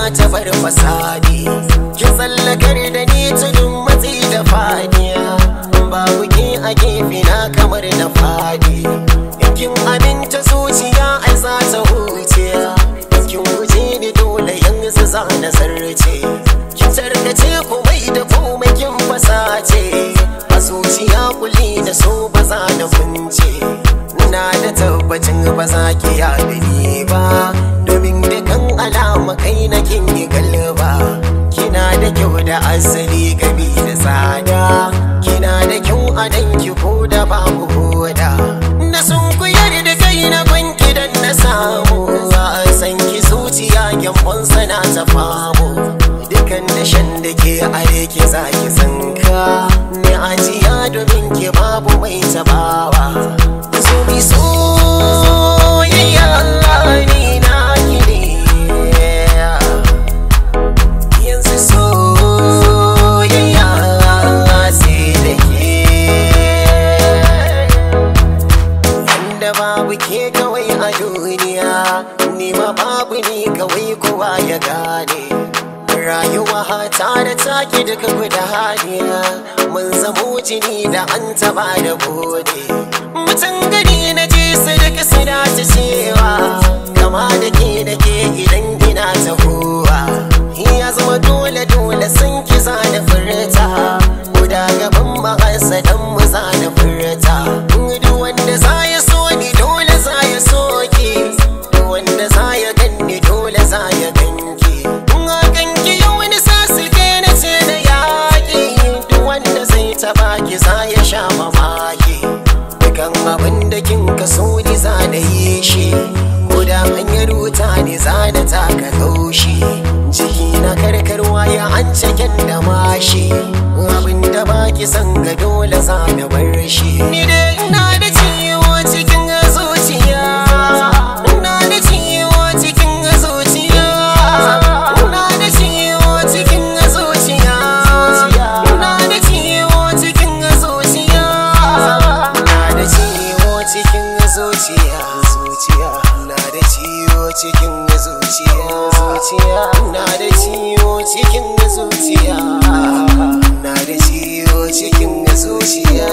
zuciya ta bar fasadi. Ki tsallakar da ni tudun matsi da fadiya, babu ke a gefe na kamar na fadi. Kin aminta zuciya ai za ta huce, kin guje ni dole yanzu za na zarce. Kin tarkace komai da komai kin fasace, a zuciya kuli da so ba za na kunce. Na da tabbacin ba za ki yaɗa ni ba, domin dukan alama kai na kin yi galba. Kina da kyau da asali gabi da tsada, kina da kyau a danki ko da babu hoda. Na sunkuyar da kai na banki dan na samu, a san ki zuciya gyambon sana ta famu. Dukan dashen da ke are ki za ki tsinka, ni ajiya domin ki babu mai tabawa. So mi soyayya ni na ki ne, yanzu soyayya sai da ke. Yanda babu ke kawai a duniya, ni ma babu ni kawai kowa ya gane. Rayuwa ta da taki duka guda haniya, mun zamo jini da an taba da gode. Mutum gani na ji su duka suna ta cewa, kama da ke idan gina ta huwa. Ya zama dole dole sun ki zana furta, guda gaban mahasadan mu zana furta. Duk wanda za ya so ni dole za ya so ki, duk wanda za ya ganni dole za ya ganki. In ganki yau wani sasilke na ce na yaƙi, duk wanda zai taɓa ki za ya sha mamaki. Dukan abin da kin kaso ni za na yi shi, ko da hanyar wuta ne za na taka kaushi. Jiki na karkarwa ya an cikin da mashi, abin da ba ki san ga dole za na bar shi. Ni dai ina da ciwo cikin zuciya, ina da ciwo cikin zuciya, ina da ciwo cikin zuciya, ina da ciwo cikin zuciya, ina da ciwo cikin zuciya, zuciya, ina da ciwo cikin zuciya, zuciya, ina da ciwo cikin zuciya, ina da ciwo cikin zuciya.